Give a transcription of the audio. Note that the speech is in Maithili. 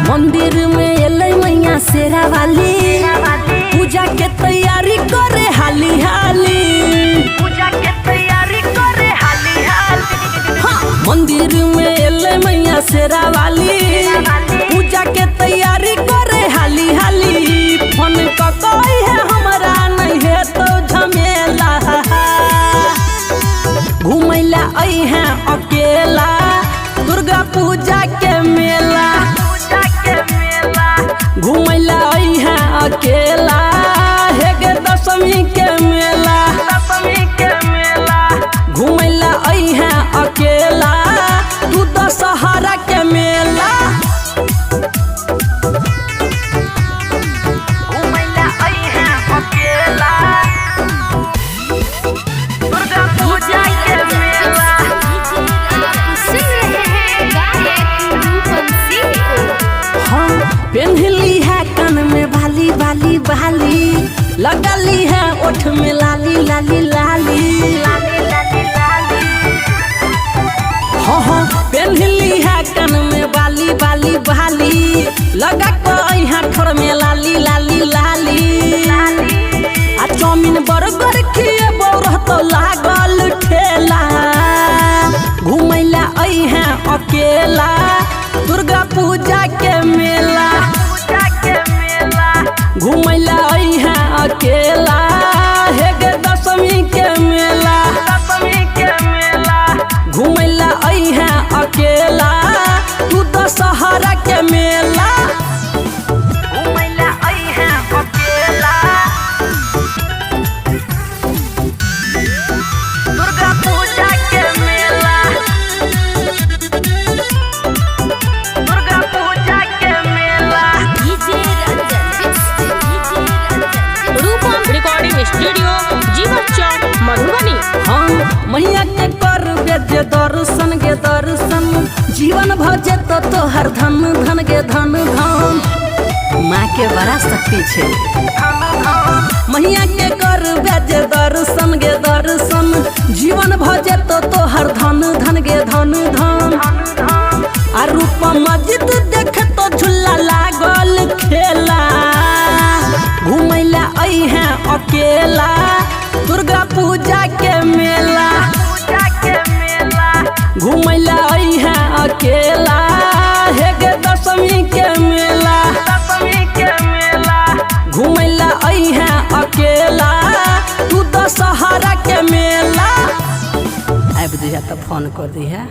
मंदिर में एलै मैया शेरा वाली, पूजा के तैयारी करे हाली हाली। पूजा के तैयारी करे हाली हाली। हाँ, मंदिर में एलै मैया शेरा वाली, पूजा के तैयारी करे हाली हाली। फोन ककई है हमरा नहीं है तो झमेला, घुमैला आई है अकेला दुर्गा पूजा के मेला। पूजा के मेला। घुमैला आई है अकेला हे गे दशमी के मेला। दशमी के मेला। घुमैला आई है अकेला तू दशहरा के मेला। घुमैला आई है अकेला दुर्गा पूजा के मेला। सुन रहे हैं गायक रूपम सिंह को। हम पेन्हली है कान में बाली बाली बाली, लगली है ओठ में लाली लाली लाली। लाली लाली लाली। हाँ हाँ, पेन्हली है कान में बाली बाली बाली, लगा के अइहा ठोर में लाली लाली लाली। आ चाउमीन बर्गर खिएबौ रहतौ लागल ठेला। घुमैला अइहे अकेला दुर्गा पूजा के मेला। पूजा के मेला। घुमैला अइहे अकेला हे गे दशमी के मेला। दशमी के मेला। घुमैला अइहे अकेला तू दशहरा के मेला। घुमैला आई है अकेला दुर्गा पूजा के मेला। दुर्गा पूजा के मेला। रूपम रिकॉर्डिंग स्टूडियो जीवन चौक मधुबनी। हम मैया के करबे जे दर्शन गे दर्शन, जीवन भजे तो तोहर धन धन गे धन धन। माँ के बड़ा शक्ति छे। मैया के करबे जे दर्शन गे दर्शन, जीवन भजे तो तोहर धन धन गे धन धन। आ रूप मस्जिद देख तो झूला लागल खेला। घुमैला अइहे अकेला दुर्गा पूजा के मेला। पूजा के मेला। घुमैला अइहे अकेला हे गे दशमी के मेला। दशमी के मेला। घुमैला अइहे अकेला तू दशहरा के मेला। आबि जइहे तऽ फोन कर दिहे।